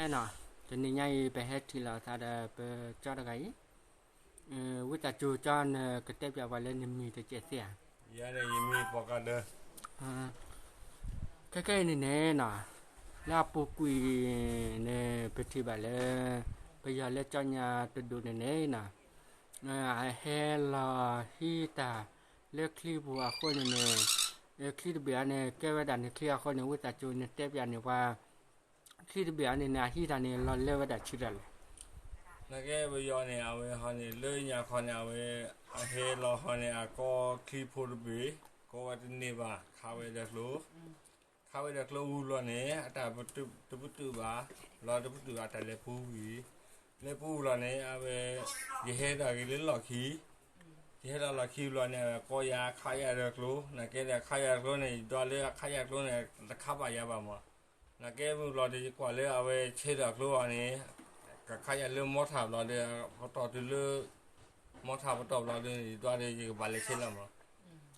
နီၤ, တနံၤညါအံၤ ပဟဲထံၣ်လိာ်သးဒီးပကၠီတဂၤအံၤ, ဝံသးစူၤကၠီ နကတဲပၠးပှၤလၢနမံၤတကဲးသ့ဧါ. ယၤန့ၣ် ယမံၤပှၤကဒီး. ခဲခဲအံၤန့ၣ်န့ၣ်နီၤ, လၢအပူၤကွံာ်န့ၣ် ပထံၣ်ဘၣ်လၢ ပယီၤလၢကၠီညါတဒူၣ်န့ၣ်န့ၣ်နီၤ, အဟဲလီၤဟံးတၢ်လၢချံပူၤအဃိန့ၣ်န့ၣ်, ချံတဘ့ၣ်အံၤန့ၣ် ကဲဝဲဒၣ်နချံအဃိန့ၣ် ဝံသးစူၤနတဲပၠးန့ၣ်ပှၤ ချံတဘ့ၣ်အံၤန့ၣ်န့ၣ် အဟံးတၢ်န့ၣ် လီၤလဲၤဝဲဒၣ်ဆံးတၢ်လဲၣ်. နကဲပယီၤန့ၣ် အဝဲဟီန့ၣ် လၢညါခီန့ၣ် အဝဲ အဟဲလီၤဟီန့ၣ် အကီချံဖိတဘ့ၣ် ကီဝဲတန့ၢ်ဘၣ် ခးဝဲဒီးကျိ ခးဝဲဒီးကျိဝံၤလီၤန့ၣ် အတၢ်တပတုာ်ဘၣ်, လီၤတပတုာ်ဘၣ် အတၢ်လဲၤပူၤဝံၤ, လဲၤပူၤလီၤန့ၣ် အဝဲ ယဟဲဒၣ်ဂ့ၤလၢလီၢ်ခံ, ယဟဲဒၣ်လီၢ်ခံလီၤန့ၣ် အဝဲကီယၤခးယၤဒီးကျိ, နကဲဒီးခးယၤကျိန့ၣ် ယဒွးလၢအခးယၤကျိန့ၣ် တခးဘၣ်ယၤဘၣ်မး. နကဲမုၢ်လီၤဒီး ယကွၢ်လၢအဝဲဆဲးဒီးကျိအီၤန့ၣ် ကခးယၤလၢမီထၣ်ဘျီဒီး ပတီၢ်တုၤလၢ မီထၣ်ပတီၢ်ဘျီဒီး ယဒွးဒီး ယကဘၣ်လဲၤဆဲးလီၤမး.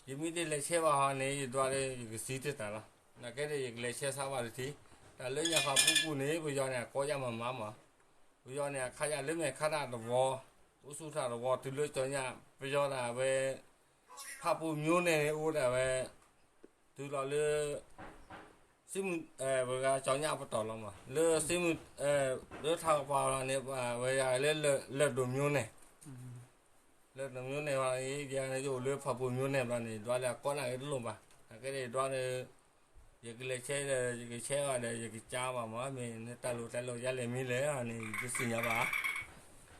ယမ့ၢ်တလဲၤဆဲးဘၣ်ဟီန့ၣ် ယဒွးဒီး ယကစံးတ့ၢ်တၢ်လီၤ. နကဲဒီး ယကလဲၤဆဲးစးဘၣ်တထံၣ်, တၢ်လၢညါခီပူၤကွံာ်န့ၣ် ပယီၤန့ၣ် အကီယၤမၤမၤမး. ပယီၤန့ၣ် အခးယၤလၢမဲာ်ခးတၢ်တဝီ, အိၣ်ဆူၣ်ထၣ်တဝီ တုၤလၢကၠီညါ ပယီၤဒၣ်ဝဲ ဖၣ်ပူၤမျိုးန့ၣ် အိၣ်ဒၣ်ဝဲ တုၤလီၤလၢ စ့မုၢ် ပှၤကၠီညါပတီၢ်လီၤမး လၢစ့မုၢ် လၢထးကပၤလီၤန့ၣ် ပှၤဝဲယၤလၢလၢၢ်ဒိၣ်မျိုးန့ၣ်, လၢၢ်ဒိၣ်မျိုးန့ၣ်လီၤ ယၤန့ၣ် ယအိၣ်လၢဖၣ်ပူၤမျိုးန့ၣ်ဘျီန့ၣ် ယဒွးလၢအကီနာ်က့တလိၣ်ဘၣ်. နကဲဒီး ယဒွးဒီး ယကလဲၤဆဲးဒီး ယကဆဲးအီၤဒီး ယကစၢ်ဘၣ်မး မ့ၢ်နတၢ်လိၣ်တၢ်လိၣ်ယၤလဲၣ်မ့ၢ်လဲၣ်န့ၣ် ယတသ့ၣ်ညါဘၣ်.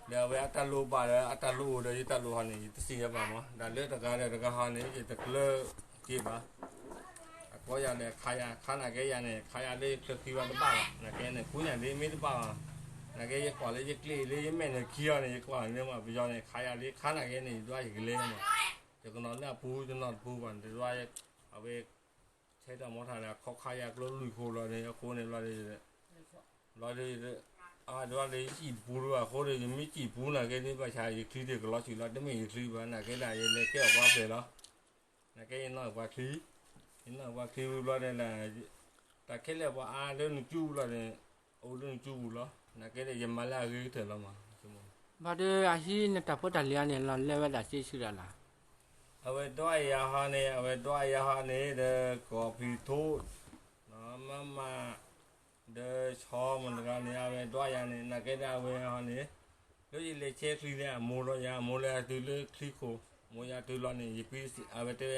ဒီးအဝဲအတၢ်လိၣ်ဘၣ်ဒီး အတၢ်လိၣ်အိၣ်ဒီး ယတၢ်လိၣ်ဟီန့ၣ် ယတသ့ၣ်ညါဘၣ်မး. ဒီးလၢတဂၤဒီးတဂၤဟီန့ၣ် ယတကျၢၤက့ၤဘၣ်. အကီယၤဒီးခးယၤ ခးနာ်က့ယၤန့ၣ် ခးယၤလၢယချၢခံဝဲတဘၣ်ဘၣ်. နကဲန့ၣ် ဃုညၣ်ဒ်မ့ၢ်တဘၣ်ဘၣ်. နကဲယကွၢ်လၢယကျ့လၢယမဲာ်န့ၣ်ခံအီၤန့ၣ် ယကွၢ်န့ၣ်မး ပယီၤန့ၣ် ခးယၤလၢခးနာ်က့န့ၣ် ယဒွးယကလဲၤမး. ယကနီၤလၢအပူၤ ယနီၤတပူၤဘၣ် တဒွး အဝဲ ဆဲးတၢ်မီထၣ်ဒီး အခီခးယၤကျိလွံၢ်ခိၣ်လီၤန့ၣ် အဃိန့ၣ်ဘျီဒီး ဘျီဒီး အဒွးဒီးယစံၣ်တပူၤတဘၣ်အဃိဒီး ယမ့ၢ်စံၣ်ပူၤနာ်က့န့ၣ် ဘၣ်ဆၣ် ယချံဒၣ်ကလီၤဆူၣ်လီၤ တမ့ၢ်ယချံဘၣ် နာ်က့ဒၣ် ယလဲၤကဲအီၣ်ပှၤဖျဲၣ်လီၤ. နာ်က့ယနီၣ်ပှၤချံ, ယနီၣ်ပှၤချံဝံၤဘျီဒီး တၢ်ခဲလၢာ်ပှၤအါလၢနကၠူလီၤန့ၣ် အိၣ်လၢနကၠူပူၤလီၤ. နာ်က့ဒီး ယမၤလၢအဂ့ၤကတၢၢ်လီၤမး. ဘၣ်ဒီးအဟံးနတၢ်ဖိတၢ်လံၤအံၤန့ၣ် လီၤလဲၤဝဲဒၣ်စ့ဆံးတၢ်လီၤ. အဝဲဒွးယၤဟီန့ၣ် အဝဲဒွးယၤဟီန့ၣ်ဒီး ကီၢ်ဖံးထိ, မမၤ, ဒီးဆီမတဂၤန့ၣ် အဝဲဒွးယၤန့ၣ် နာ်က့ဒၣ်အဝဲဟီန့ၣ် လၢယလဲၤဆဲးချံန့ၣ် အမိၢ်လီၤယၤ အမိၢ်လၢအတုၤလၢချံခိၣ် မိၢ်ယၤတုၤလီၤန့ၣ် ယ အဝဲတဲ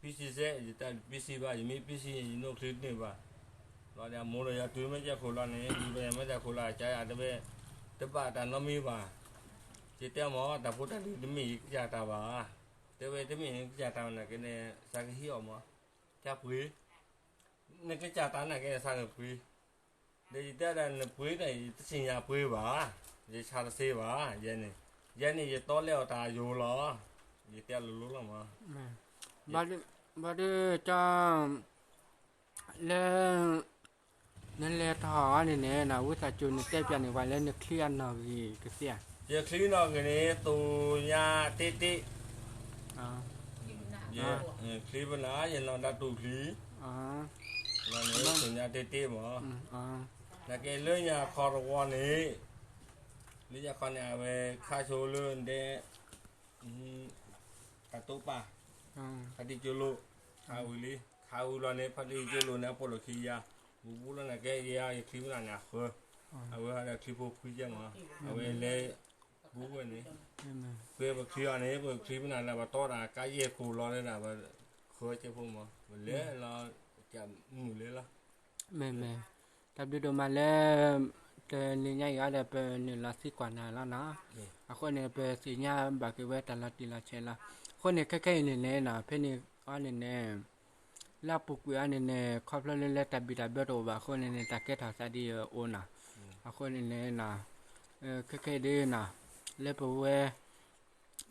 ပံစံစဲး ယတၢ်ပံစံဘၣ် ယမ့ၢ်ပံစံ ယနိၣ်ချံတန့ၢ်ဘၣ်. ဘျီဒီးအမိၢ်လီၤယၤတုၤလၢမဲာ်ကၠဲခိၣ်လီၤန့ၣ် ယူၤလီၤယၤမဲာ်ကၠဲခိၣ်လီၤ ကယၤတဲဝဲ တဘၣ်တၢ်နီတမံၤဘၣ်. ယတဲမး တၢ်ဖိတၢ်လံၤတမ့ၢ်ယကစၢ်တၢ်ဘၣ်. တဲဝဲတမ့ၢ်ယကစၢ်တၢ်ဘၣ်နာ်က့န့ၣ် သးကဟံးအီၤမး ကပှ့ၤ နကစၢ်တၢ်နာ်က့န့ၣ် သးကပှ့ၤ, ဒီးယတဲဒၣ်နပှ့ၤန့ၣ် ယတသ့ၣ်ညါပှ့ၤဘၣ်, ယဆါတသ့ဘၣ်, ယဲန့ၣ်, ယဲန့ၣ် ယတီလဲအီၤတၢ်ယိာ်လီၤ, ယတဲလိၤလိၤလီၤမး. ဘၣ်ဒီး ကၠီ လၢ နလဲၤထီၣ်အီၤန့ၣ်န့ၣ် ဝံသးစူၤနတဲပၠးန့ၢ်ပှၤလၢနချံအနီၣ်ဂံၢ်ကသ့ဧါ. ယချံနီၣ်ဂံၢ်န့ၣ် သိၣ်ညါတ့တ့ ချံပနၢ် ယနီၣ်တၢ်တူၢ်ချံ, လီၤန့ၣ် သိၣ်ညါတ့တ့မး, နကဲလၢညါခီတဝီန့ၣ်, လၢညါခီန့ၣ် အဝဲခါဆိလၢဒဲ အတိပၢ်, ဖါတံၢ်ကၠိလိာ်, ခါဝံၤလံ, ခါဝံၤလီၤန့ၣ် ဖါတံၢ်ကၠိလိာ်န့ၣ် အပိာ်လိာ်ခံယၤ, ဘူးဘူးလီၤနာ်က့ယဲ ယချံပနၢ်န့ၣ် အဃၢ, အဝဲဟဲဒီးချံဖိဖှံကဲမး, အဝဲလဲၤ ဘူးဝဲန့ၣ်, ပပချံအီၤန့ၣ် ပချံပနၢ်လၢပတီတၢ်ကါယဲၢ်ခိၣ်လီၤဒၣ် ပဃၢကဲဖိမး ပလဲၤလီၤ မုၢ်လဲၤလီၤ. မ့ၢ်မ့ၢ်, တၢ်ဘျုးဒိၣ်မးလၢ တနံၤညါအံၤအီၤဒီး ပနုာ်လီၤသံကွၢ်နၤလီၤနီၤ. အဃိန့ၣ် ပသ့ၣ်ညါဘၣ်က့ၤဝဲတၢ်လီၤတံၢ်လီၤဆဲးလီၤ. အဃိန့ၣ် ခဲခဲအံၤန့ၣ်န့ၣ်နီၤ ဖဲန့ၣ်အီၤန့ၣ်န့ၣ် လၢအပူၤကွံာ်အီၤန့ၣ်န့ၣ် ခီဖျိလၢလၢတၢ်ဘံၣ်တၢ်ဘၢတအိၣ်ဘၣ်အဃိန့ၣ်န့ၣ် တၢ်ကဲထီၣ်သးဒ်အအိၣ်နီၤ. အဃိန့ၣ်န့ၣ် ခဲခဲအံၤဒ်နီၤ လၢပဝဲ သ့ၣ်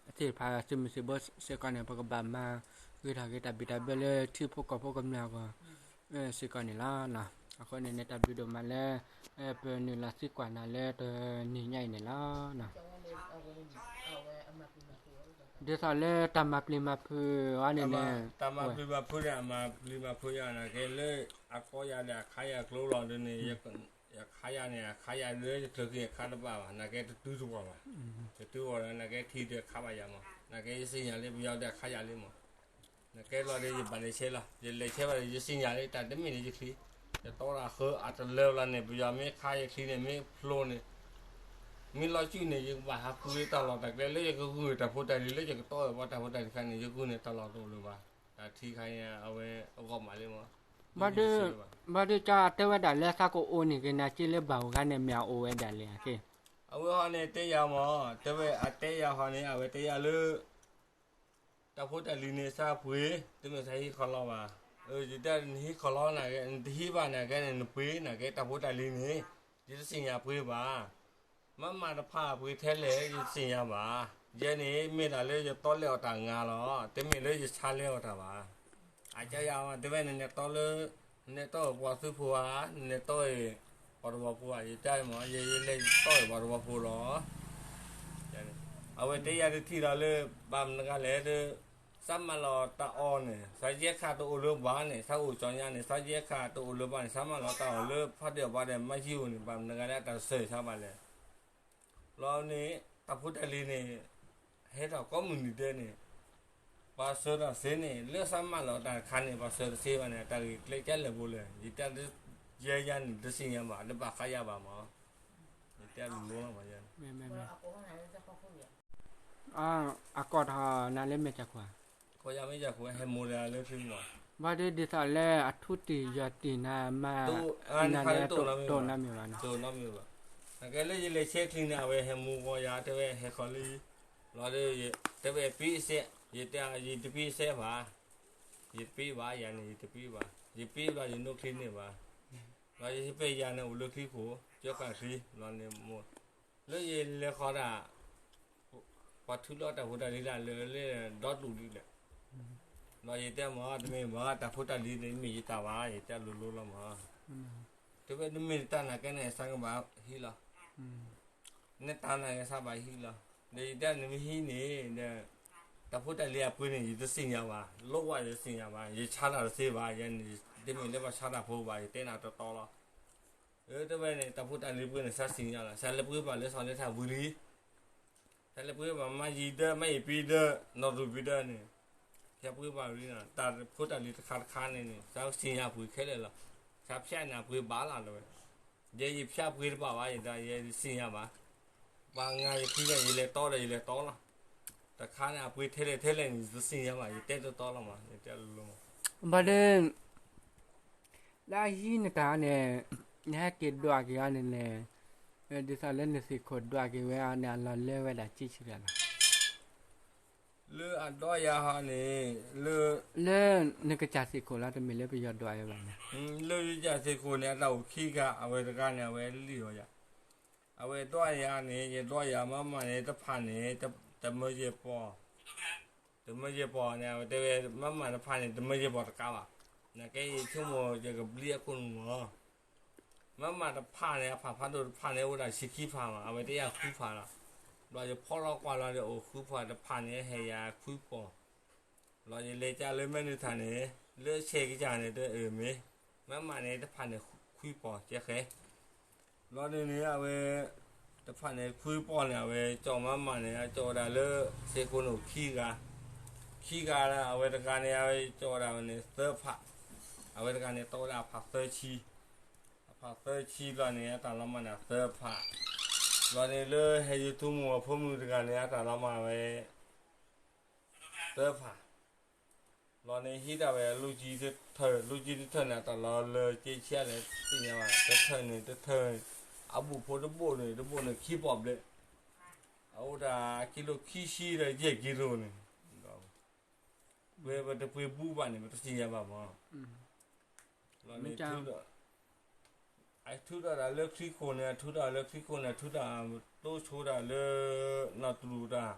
တဖၣ်သုးမုၢ်သံၣ်ဘိစ့ၢ်ကီးန့ၣ် ပကဘၣ်မၤဂ့ၤထီၣ်က့ၤတၢ်ဘံၣ်တၢ်ဘၢလၢထံဖိကီၢ်ဖိကမျၢၢ်အဂီၢ် စ့ၢ်ကီးန့ၣ်လီၤ. အဃိန့ၣ်န့ၣ် တၢ်ဘျုးဒိၣ်မးလၢ ပနုာ်လီၤသံကွၢ်နၤလၢတနံၤညါအံၤန့ၣ်လီၤ. ဒ်သိးလၢတၢ်မၤပျံၤမၤဖုးအီၤန့ၣ်န့ၣ် တၢ်မၤပျံၤမၤဖုးန့ၣ် အမၤပျံၤမၤဖုးယၤနာ်က့လၢ အကီယၤဒီးအခါယၤကျိလီၤဒ်န့ၣ် ယ ယခါယၤန့ၣ် အခါယၤလၢယချုးခံအခါတဘၣ်ဘၣ်, နာ်ကဲတတုၤတပှၤဘၣ်, တတုၤဝဲဒီး နာ်ကဲထံဒုးခါဘၣ်ယၤမး, နာ်ကဲယသ့ၣ်ညါလၢပယီၤဒီးအခါယၤလံမး, နာ်ကဲလီၤဒီးယဘၣ်လဲၤဆဲးလီၤ, ယလဲၤဆဲးဘၣ်ဒီး ယသ့ၣ်ညါလၢတၢ်တမ့ၢ်န့ၣ်ယချံ, ယတီတၢ်ဃၢအတလၢလီၤန့ၣ် ပယီၤမ့ၢ်ခါယချံန့ၣ် မ့ၢ်ဖျိန့ၣ် မ့ၢ်လီၤစုၣ်န့ၣ် ယကဘၣ်ဟးဃုတၢ်လီၢ်တၢ်ကျဲလၢယကဂုာ်တၢ်ဖိတၢ်လံၤ လၢယကတီအီၤဘၣ်တၢ်ဖိတၢ်လံၤခါန့ၣ် ယဂုာ်န့ၣ်တၢ်လီၢ်တအိၣ်လၢၤဘၣ်, တၢ်ထံခါန့ၣ် အဝဲအဂီၢ်မးလံမး, ဘၣ်ဒုး ဘၣ်ဒုးကၠီတဲဝဲဒၣ်လၢသးကအိၣ်န့ၣ်ဂ့ၤ နၤစ့လၢဘၣ်အိၣ်ဂၤန့ၣ် မ့ၢ်အအိၣ်ဝဲဒၣ်လဲၣ်အဃိ, အဝဲဟီန့ၣ်တဲယၤမး, တဲဝဲအတဲယၤဟီန့ၣ် အဝဲတဲယၤလၢ တၢ်ဖိတၢ်လံၤန့ၣ် စးပှ့ၤ, တမ့ၢ်စးဟံးခီလီဘၣ်, ယတဲနဟံးခီလီနာ်ကဲ နတဟံးဘၣ်နာ်ကဲန့ၣ် နပှ့ၤနာ်ကဲ တၢ်ဖိတၢ်လံၤန့ၣ် ယတသ့ၣ်ညါပှ့ၤဘၣ်, မၤမၤတဖၣ်အပှ့ၤထဲလဲၣ် ယတသ့ၣ်ညါဘၣ်, ယဲန့ၣ် မ့ၢ်ဒၣ်လၢယတီလဲအီၤတၢ်ငါလီၤ, တမ့ၢ်လၢယဆါလဲအီၤတၢ်ဘၣ်, အကၢယၤတဲဝဲ နလဲၤတီလၢ နလဲၤတီအီၤပှၤသုးဖိဧါ, နလဲၤတီအီၤ ပှၤတဝီဖိဧါ, ယတဲမး ယလဲၤတီအီၤပှၤတဝီဖိလီၤ, အဝဲတဲယၤတထံၣ်ဒီးလၢ ဘၣ်မနုၤဂၤလဲၣ်ဒီး စးမၤလီၤတၢ်အီၣ်န့ၣ် စးယဲၢ်ခါတအိၣ်လၢဘၣ်န့ၣ် စးအိၣ်ကၠီညါန့ၣ် စးယဲၢ်ခါတအိၣ်လၢဘၣ်န့ၣ် စးမၤလီၤတၢ်အီၣ်လၢဖးဒိၣ်အဘၣ်ဒီး မၤယံၤအိၣ်န့ၣ် ဘၣ်မနုၤဂၤလၢအတၢ်စၢၢ်ဆါဘၣ်လဲၣ်, လီၤန့ၣ် တၢ်ဖိတၢ်လံၤန့ၣ် ဟဲထီၣ်ကိးမုၢ်နံၤဒဲးန့ၣ် ပှၤစၢၤတၢ်စ့န့ၣ် လၢစးမၤလီၤတၢ်တခါန့ၣ် ပှၤစၢၤတစ့ဘၣ်န့ၣ် တၢ်ဂ့ၢ်ကျဲးကၢ်လဲၣ်ဘိလဲၣ်, ယတဲ ယဲယၤန့ၣ် တသ့ၣ်ညါဘၣ် တဘၣ်ဃးယၤဘၣ်မး, ယတဲလိၤလိၤလီၤမး, အကိးထီၣ်နၤလၢမဲာ်ဆှးခိၣ်ဧါ, ဟဲမူဒါလၢခံမး, ဘၣ်ဒ်ဒ်သိးလၢအထူတံၢ်ယီၤတံၢ်နၤမး, နၤလၢတိၢ်နီတမံၤဘၣ်, နာ်ကဲလၢယလဲၤဆဲးချံန့ၣ် အဝဲဟဲမူဝဲယၤ တဲဝဲဟဲဃီၤလၢ လီၤဒီး တဲဝဲပ့စဲး, ယတဲ ယတပ့စဲးဘၣ်, ယတပ့ဘၣ် ယၤန့ၣ် ယတပ့ဘၣ်, ယပ့ဘၣ် ယနိချံန့ၢ်ဘၣ်, လီၤယဟ့ၣ်ပယၤန့ၣ် အိၣ်လၢချံခိၣ် ကၠီဃာ်ချံ လီၤန့ၣ်မိၢ်, လၢယလဲၤဃီၤတၢ် ပှၤထုးလီၤတၢ်ဖိတၢ်လံၤလၢလၢဒီတူၢ်ဒံးလဲၣ်, ဒီးယတဲမး တမ့ၢ်ဘၣ် တၢ်ဖိတၢ်လံၤန့ၣ် မ့ၢ်ယတၢ်ဘၣ် ယတဲလိၤလိၤလီၤမး, တဲဝဲနမ့ၢ်တၢ်နာ်ကဲန့ၣ် စးကဘၣ်ဟံးလီၤ နတၢ်နာ်ကဲစးဘၣ်ဟံးလီၤ, ဒီးယတဲနမ့ၢ်ဟံးန့ၣ်ဒီး တၢ်ဖိတၢ်လံၤအပှ့ၤန့ၣ် ယတသ့ၣ်ညါဘၣ်, လိၣ်ဝဲယတသ့ၣ်ညါဘၣ်, ယဆါတၢ်တသ့ဘၣ်, ယဲန့ၣ် တမ့ၢ်လၢပှၤဆါတၢ်ဖိဘၣ်, ယတဲနၤတီတီလီၤ, တဲဝဲန့ၣ် တၢ်ဖိတၢ်လံၤပှ့ၤန့ၣ် စးသ့ၣ်ညါလီၤ, စးလဲၤပှ့ၤဘၣ်လၢစီၤလၢထၢ်ဝံၤလံ တၢ်လၢပှ့ၤဘၣ်မၤယံၤဒၢ မၤယံၤပံဒၢ နီၢ်ရူၢ်ပံဒၢန့ၣ် ဟဲပှ့ၤဘၣ်ရံနီၤ တၢ်ဖိတၢ်လံၤတခါတခါန့ၣ်န့ၣ် စးသ့ၣ်ညါပှ့ၤခဲလၢာ်လီၤ, စးဖၠးန့ၣ်ပှ့ၤဘၣ်လီၤလီၤဝဲ, ယဲယဖၠးပှ့ၤတဘၣ်ဘၣ် ယဲယသ့ၣ်ညါဘၣ်, ပှၤငါယခံဂၤ ယလဲၤတီဒီးယလဲၤတီလီၤ, တခါန့ၣ်အပှ့ၤထဲလဲၣ်ထဲလဲၣ်န့ၣ် ယတသ့ၣ်ညါဘၣ် ယတဲတီတီလီၤမး ယတဲလိၤလိၤမး, ဘၣ်ဒီး လၢအဟံးနတၢ်န့ၣ် နဟဲက့ၤဒွးက့ၤအီၤန့ၣ်လဲၣ်, ဒ်သိးလၢနသ့ၣ်ခိၣ်ဒွးက့ၤဝဲအီၤန့ၣ် အလီၤလၢဝဲဒၣ်ကံဆံးတၢ်လီၤ, လၢအဒွးယၤဟီန့ၣ် လၢ လၢနကစၢ်သ့ၣ်ခိၣ်လီၤ တမ့ၢ်လၢပယီၤဒွးဝဲဘၣ်န့ၣ်, လၢယကစၢ်သ့ၣ်ခိၣ်န့ၣ် အတၢ်အိၣ်ခံဂၤ အဝဲတဂၤန့ၣ် အဝဲလံၣ်အီၤယၤ, အဝဲဒွးယၤန့ၣ် ယဒွးယၤမးမးန့ၣ် တဖၣ်န့ၣ် တမၢယဲၢ်ပီၢ် တမၢယဲၢ်ပီၢ်န့ၣ် အဝဲတဲဝဲ မးမးတဖၣ်န့ၣ် တမၢယဲၢ်ပီၢ်တကးဘၣ်, နာ်ကဲယဆိကမိၣ်ယကဘျံးအခိၣ်နူာ်မး, မးမးတဖၣ်န့ၣ် အဖးဖးဒိၣ်တဖၣ်န့ၣ် အိၣ်ဒၣ်ဆံခံဖးမး အဝဲတဲယၤဃုဖးလီၤ, ဒီးယဖီၣ်လီၤကွၢ်လီၤဒီးအိၣ်ဃုဖးတဖၣ်န့ၣ် ဟဲယၤခွံပီၢ်, ဒီးယလဲၤကၢ်လၢမဲာ်နုာ်ထၣ်န့ၣ် လၢဆဲးကစၢ်န့ၣ် တအၢၣ်မ့ၢ်, မးမးန့ၣ် တဖၣ်န့ၣ်ခွံပီၢ်ကဲဃဲ လီၤန့ၣ်န့ၣ် အဝဲ တဖၣ်န့ၣ် ခွံပီၢ်န့ၣ် အဝဲကၠီၣ်မးမးန့ၣ် အကၠီၣ်ဝဲဒၣ်လၢ စ့ၢ်ကိန့ၣ်ခံဂၤ, ခံဂၤ အဝဲတဂၤန့ၣ် အဝဲကၠီၣ်ဝဲဒၣ်န့ၣ်သၢဖး, အဝဲတဂၤန့ၣ် တီဝဲဒၣ်အဖးသၢဆံ, အဖးသၢဆံလီၤန့ၣ် အတၢ်လီၤမၢ်န့ၣ်သၢဖး, လီၤန့ၣ်လၢဟဲယိၤထူမိၢ်အဖိမုၣ်တဂၤန့ၣ် အတၢ်လီၤမၢ်ဝဲ သၢဖး လီၤန့ၣ်ဟံးတၢ်ဝဲလၢကံတထၢၣ်, လၢကံတထၢၣ်န့ၣ် အတၢ်လီၤလၢက့ဆံးလဲၣ်သ့ၣ်ညါဘၣ်, တထၢၣ်န့ၣ် တထၢၣ်, အဘိၣ်ဖိတဘိၣ်န့ၣ် တဘိၣ်န့ၣ်ခံပီၢ်ဘျဲၣ်, အအိၣ်တၢ်ကံလိခံဆံဒီးယဲၢ်ကံလိန့ၣ်, ပဝဲပတပှ့ၤဘူးဘၣ်န့ၣ် ပတသ့ၣ်ညါဘၣ်မး, လီၤန့ၣ် အထုးထီၣ်တၢ်လၢချံခိၣ်န့ၣ် အထုးထီၣ်လၢချံခိၣ်န့ၣ် အထုးထီၣ်တိဆိတၢ်လၢ နီၢ်တရူးတၢ်